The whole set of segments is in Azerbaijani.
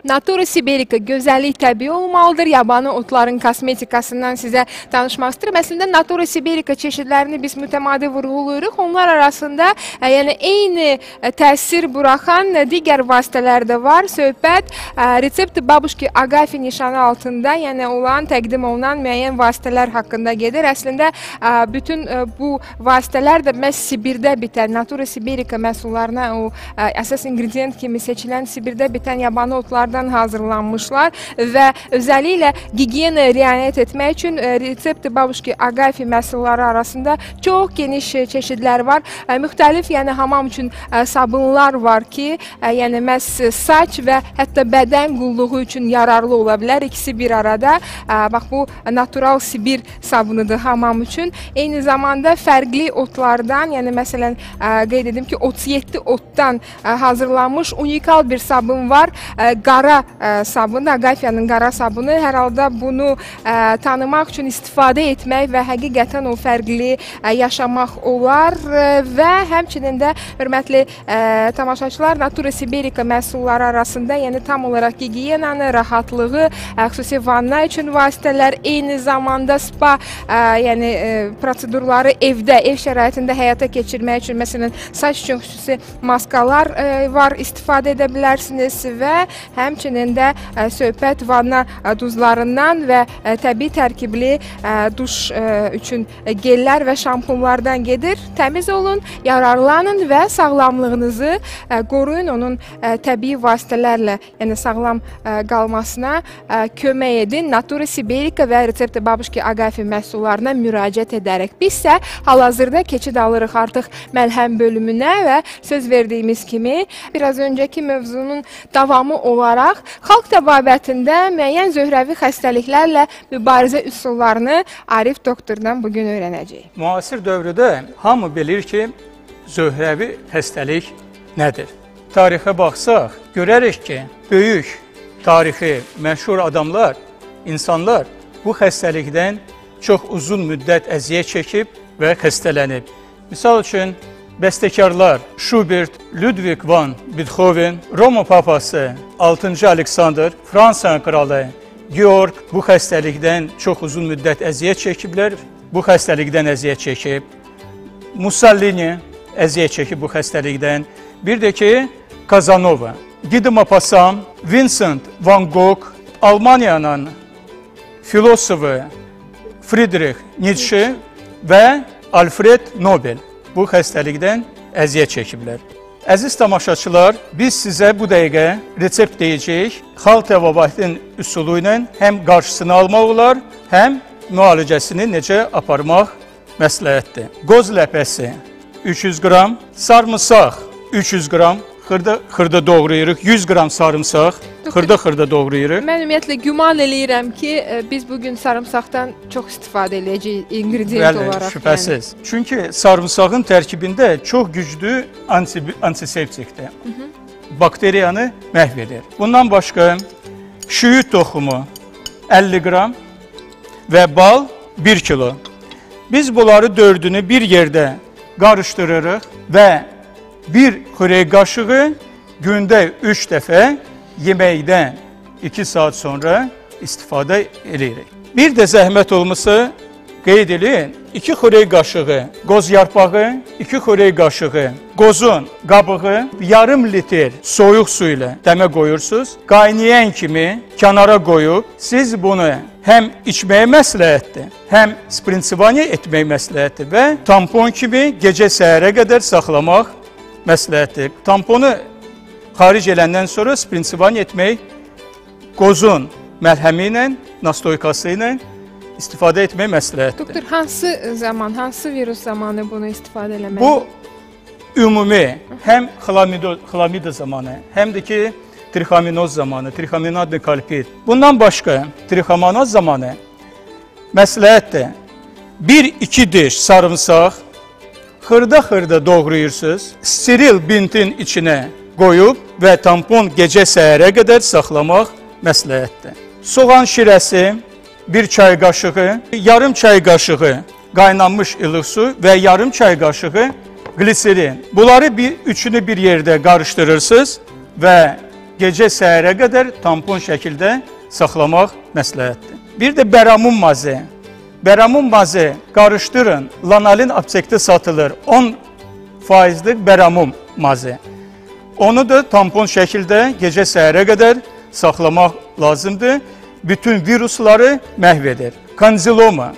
Natura Siberica gözəllik təbii olmalıdır. Yabanı otların kosmetikasından sizə danışmaq istəyirəm. Əslində Natura Siberica çeşidlərini biz mütəmadi vurğulayırıq. Onlar arasında yəni eyni təsir buraxan digər vasitələr də var. Söhbət Retsepti Babuşki Agafi nişanı altında, yəni olan, təqdim olunan müəyyən vasitələr haqqında gedir. Əslində bütün bu vasitələr də məhz Sibirdə bitən Natura Siberica məhsullarına o əsas ingredient kimi seçilən Sibirdə bitən yabanı otlardan hazırlanmışlar və özəlliklə gigiyenaya riayət etmək üçün Retsepti Babuşki Agafi məhsulları arasında çox geniş çeşidlər var. Müxtəlif, yəni hamam üçün sabunlar var ki, yəni məhz saç və hətta bədən qulluğu üçün yararlı ola bilər. İkisi bir arada. Bax, bu natural Sibir sabunudur hamam üçün. Eyni zamanda fərqli otlardan, yəni məsələn qeyd edim ki, 37 otdan hazırlanmış unikal bir sabun var. Qara sabun, Agafiyanın qara sabunu. Hər halda bunu tanımaq üçün istifadə etmək və həqiqətən o fərqli yaşamaq olar və həmçinin də hörmətli tamaşaçılar, Natura Siberica məhsulları arasında, yəni tam olaraq gigiyenanı, rahatlığı, xüsusi vanna üçün vasitələr, eyni zamanda spa, yəni prosedurları evdə, ev şəraitində həyata keçirmək üçün, məsələn, saç üçün xüsusi maskalar var, istifadə edə bilərsiniz və həmçinin də söhbət vanna duzlarından və təbii tərkibli duş üçün gellər və şampunlardan gedir. Təmiz olun, yararlanın və sağlamlığınızı qoruyun, onun təbii vasitələrlə, yəni sağlam qalmasına kömək edin. Natura Siberica və Retsepti Babuşki Agafi məhsullarına müraciət edərək. Biz isə hal-hazırda keçid alırıq artıq məlhəm bölümünə və söz verdiyimiz kimi biraz öncəki mövzunun davamı olaraq xalq təbabətində müəyyən zöhrəvi xəstəliklərlə mübarizə üsullarını Arif doktordan bugün öyrənəcəyik. Müasir dövrdə hamı bilir ki, zöhrəvi xəstəlik nədir? Tarixə baxsaq, görərik ki, böyük tarixi məşhur adamlar, insanlar bu xəstəlikdən çox uzun müddət əziyyət çəkib və xəstələnib. Misal üçün, bəstəkarlar Schubert, Ludwig van Beethoven, Roma papası 6-cı Aleksandr, Fransa kralı Georg bu xəstəlikdən çox uzun müddət əziyyət çəkiblər, bu xəstəlikdən əziyyət çəkib. Mussolini əziyyət çəkib bu xəstəlikdən. Bir də ki, Casanova, Guy de Maupassant, Vincent van Gogh, Almaniyanın filosofu Friedrich Nietzsche və Alfred Nobel bu xəstəlikdən əziyyət çəkiblər. Əziz tamaşaçılar, biz sizə bu dəqiqə resept deyəcəyik. Xalq təbabətinin üsulu ilə həm qarşısını almaq olar, həm müalicəsini necə aparmaq məsləhətdir. Qoz ləpəsi 300 qram, sarımsaq 300 qram, xırda doğrayırıq, 100 qram sarımsaq, xırda-xırda doğrayırıq. Mən ümumiyyətlə güman eləyirəm ki, biz bugün sarımsaqdan çox istifadə eləyəcəyik ingredient olaraq. Bəli, şübhəsiz. Yəni. Çünki sarımsağın tərkibində çox güclü antiseptikdir. Bakteriyanı məhv edir. Bundan başqa şüyüd toxumu 50 qram və bal 1 kilo. Biz bunları dördünü bir yerdə qarışdırırıq və bir xörək qaşığı gündə 3 dəfə yeməkdən 2 saat sonra istifadə eləyirik. Bir də zəhmət olmasa qeyd eləyin, 2 xörək qaşığı qoz yarpağı, 2 xörək qaşığı qozun qabığı, yarım litr soyuq su ilə dəmə qoyursunuz. Qaynayan kimi kənara qoyub, siz bunu həm içməyə məsləhətdir, həm sprintsivaniya etmək məsləhətdir və tampon kimi gecə səhərə qədər saxlamaq məsləhətdir. Tamponu xaric eləndən sonra sprintsivaniya etmək qozun məlhəmi ilə, nastoykası ilə istifadə etmək məsləhətdir. Doktor, hansı zaman, hansı virus zamanı bunu istifadə eləmək? Bu, ümumi, həm xlamida zamanı, həm də ki, trixaminoz zamanı, trixaminadlı kalpit. Bundan başqa, trixaminoz zamanı məsləhətdir. 1-2 diş sarımsaq xırda-xırda doğrayırsınız, steril bintin içinə qoyub və tampon gecə səhərə qədər saxlamaq məsləhətdir. Soğan şirəsi 1 çay qaşığı, yarım çay qaşığı qaynanmış ilıq su və yarım çay qaşığı gliserin. Bunları üçünü bir yerdə qarışdırırsınız və Gecə səhərə qədər tampon şəkildə saxlamaq məsləhətdir. Bir də bəramun mazı. Bəramun mazı qarışdırın. Lanolin aptekdə satılır. 10%lik bəramun mazı. Onu da tampon şəkildə gecə səhərə qədər saxlamaq lazımdır. Bütün virusları məhv edir. Kandiloma.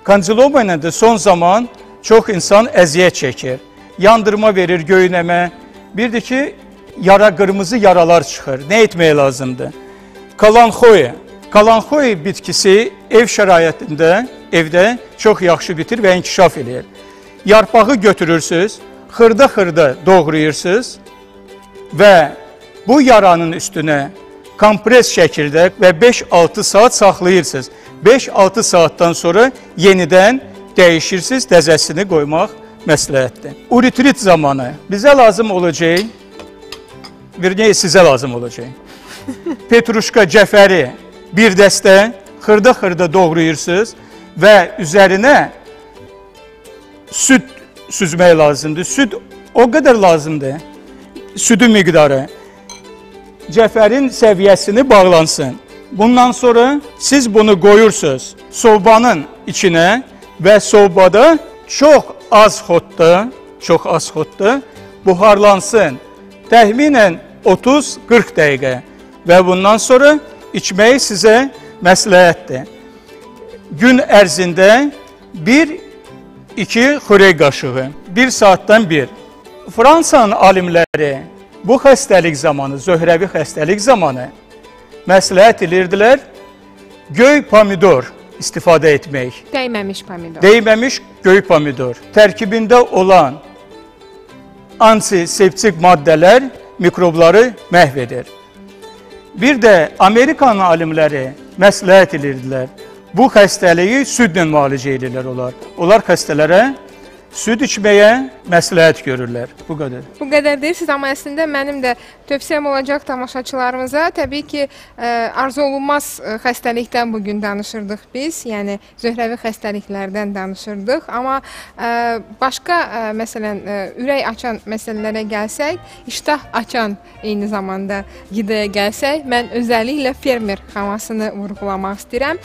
Kandiloma ilə də son zaman çox insan əziyyət çəkir. Yandırma verir, göynəmə. Bir də ki, yara, qırmızı yaralar çıxır. Nə etmək lazımdır? Kalanxoya. Kalanxoya bitkisi ev şəraitində, evdə çox yaxşı bitir və inkişaf eləyir. Yarpağı götürürsünüz, xırda-xırda doğrayırsınız və bu yaranın üstünə kompres şəkildə və 5-6 saat saxlayırsınız. 5-6 saatdan sonra yenidən dəyişirsiniz, təzəsini qoymaq məsləhətdir. Uretrit zamanı bizə lazım olacaq, bir sizə lazım olacaq. Petruşka cəfəri bir dəstə xırda-xırda doğrayırsınız və üzərinə süd süzmək lazımdır. Süd o qədər lazımdır, südün miqdarı cəfərin səviyyəsini bağlansın. Bundan sonra siz bunu qoyursunuz sobanın içinə və sobada çox az xodda, buharlansın. Təxminən 30-40 dəqiqə və bundan sonra içməyi sizə məsləhətdir. Gün ərzində 1-2 xörək qaşığı, 1 saatdan bir. Fransanın alimləri bu xəstəlik zamanı, zöhrəvi xəstəlik zamanı məsləhət edirdilər göy pomidor istifadə etmək. Dəyməmiş pomidor. Dəyməmiş göy pomidor. Tərkibində olan antiseptik maddələr mikrobları məhv edir. Bir də Amerikanın alimləri məsləhət edirdilər. Bu xəstəliyi südlə müalicə edirlər onlar. Onlar xəstələrə süd içməyə məsləhət görürlər. Bu qədər. Bu qədər deyirsiniz, amma əslində mənim də tövsiyəm olacaq tamaşaçılarımıza. Təbii ki, arzu olunmaz xəstəlikdən bugün danışırdıq biz. Yəni, zöhrəvi xəstəliklərdən danışırdıq. Amma başqa, məsələn, ürək açan məsələlərə gəlsək, iştah açan eyni zamanda qidaya gəlsək, mən özəlliklə fermer xamasını vurğulamaq istəyirəm.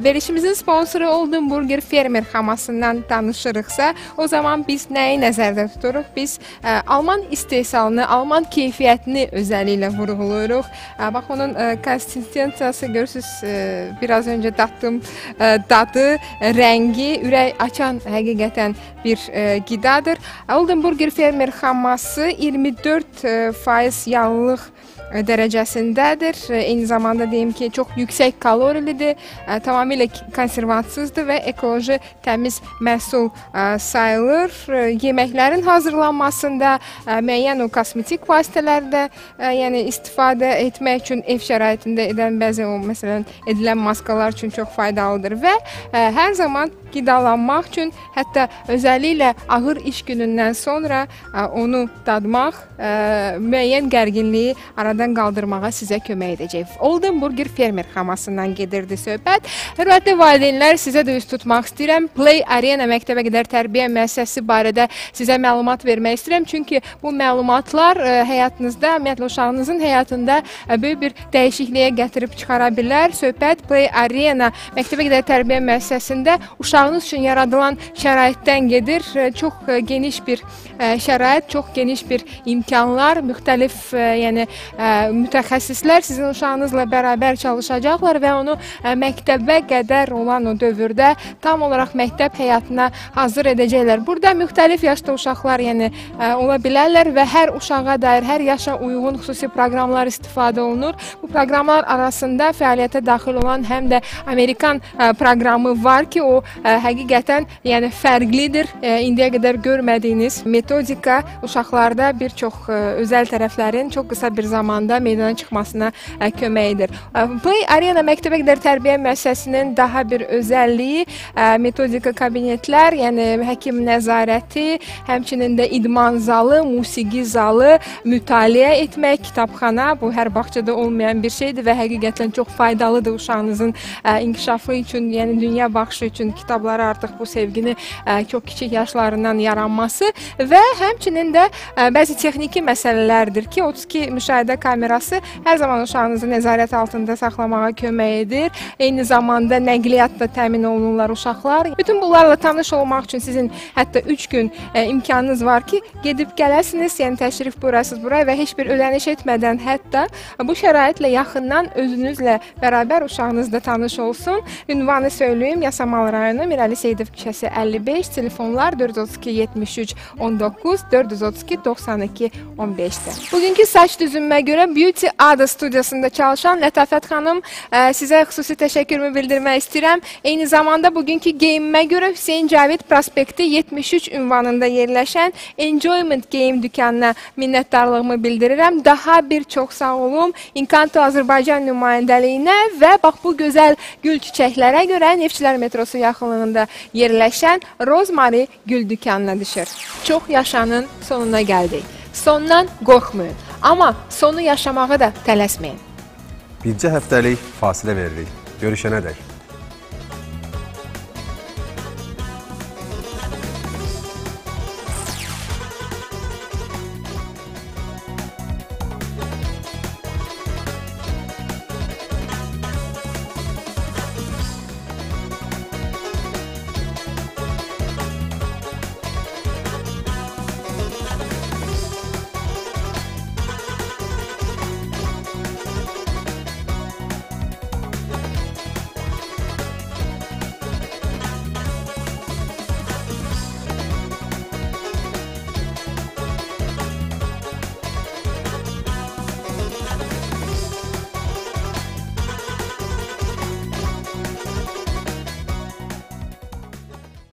Verilişimizin sponsoru Oldenburger fermer xamasından danışırıqsa, o zaman biz nəyi nəzərdə tuturuq? Biz Alman istehsalını, Alman keyfiyyətini özəlliklə vurğulayırıq. Bax, onun konsistensiyası, görürsünüz, biraz öncə datdığım dadı, rəngi, ürək açan həqiqətən bir qidadır. Oldenburger fermer xaması 24% yağlılıq dərəcəsindədir. Eyni zamanda deyim ki, çox yüksək kalorilidir, tamamilə konservantsızdır və ekoloji təmiz məhsul sayılır. Yeməklərin hazırlanmasında müəyyən o kosmetik vasitələrdə, yəni istifadə etmək üçün ev şəraitində edən bəzi o, məsələn, edilən maskalar üçün çox faydalıdır və hər zaman qidalanmaq üçün, hətta özəlliklə ağır iş günündən sonra onu dadmaq müəyyən gərginliyi aradan qaldırmağa sizə kömək edəcək. Oldenburger fermer xamasından gedirdi söhbət. Hörmətli valideynlər, sizə də üz tutmaq istəyirəm. Play Arena məktəbə qədər tərbiyə müəssisəsi barədə sizə məlumat vermək istəyirəm. Çünki bu məlumatlar həyatınızda, ümumiyyətlə uşağınızın həyatında böyük bir dəyişikliyə gətirib çıxara bilər. Söhbət Play Arena məktəbə qədər tərbiyə müəssisəsində uşağınız üçün yaradılan şəraitdən gedir. Çox geniş bir şərait, çox geniş bir imkanlar, müxtəlif yəni mütəxəssislər sizin uşağınızla bərabər çalışacaqlar və onu məktəbə qədər olan o dövrdə tam olaraq məktəb həyatına hazır edəcəklər. Burada müxtəlif yaşda uşaqlar yəni ola bilərlər və hər uşağa dair, hər yaşa uyğun xüsusi proqramlar istifadə olunur. Bu proqramlar arasında fəaliyyətə daxil olan həm də Amerikan proqramı var ki, o həqiqətən yəni fərqlidir. İndiyə qədər görmədiyiniz metodika uşaqlarda bir çox özəl tərəflərin çox qısa bir zamanda meydana çıxmasına kömək edir. Play Arena məktəbə qədər tərbiyə müəssisəsinin daha bir özəlliyi metodika kabinetlər, yəni həkim nəzarəti, həmçinin də idman zalı, musiqi zalı, mütaliə etmək, kitabxana, bu hər bağçada olmayan bir şeydir və həqiqətən çox faydalıdır uşağınızın inkişafı üçün, yəni dünya baxışı üçün kitablara artıq bu sevgini çox kiçik yaşlarından yaranması və Və həmçinin də bəzi texniki məsələlərdir ki, 32 müşahidə kamerası hər zaman uşağınızı nəzarət altında saxlamağa kömək edir. Eyni zamanda nəqliyyatla təmin olunurlar uşaqlar. Bütün bunlarla tanış olmaq üçün sizin hətta 3 gün imkanınız var ki, gedib gələsiniz, yəni təşrif buyurasınız buraya və heç bir ödəniş etmədən hətta bu şəraitlə yaxından özünüzlə bərabər uşağınız da tanış olsun. Ünvanı söyləyim, Yasamal rayonu, Mirəli Seyidov küçəsi 55, telefonlar 432 73 19, 432 92 15-dir. Bugünkü saç düzümümə görə Beauty Ada studiyasında çalışan Lətafət xanım, sizə xüsusi təşəkkürümü bildirmək istəyirəm. Eyni zamanda bugünkü geyimimə görə Hüseyn Cavid prospekti 73 ünvanında yerləşən Enjoyment Geyim dükanına minnətdarlığımı bildirirəm. Daha bir çox sağ olum Encanto Azərbaycan nümayəndəliyinə və bax bu gözəl gül çiçəklərə görə Neftçilər metrosu yaxınlığında yerləşən Rosemary gül dükanına düşür. Çox yaşanın sonuna gəldik. Sondan qorxmayın, amma sonu yaşamağa da tələsməyin. Bircə həftəlik fasilə veririk. Görüşənədək.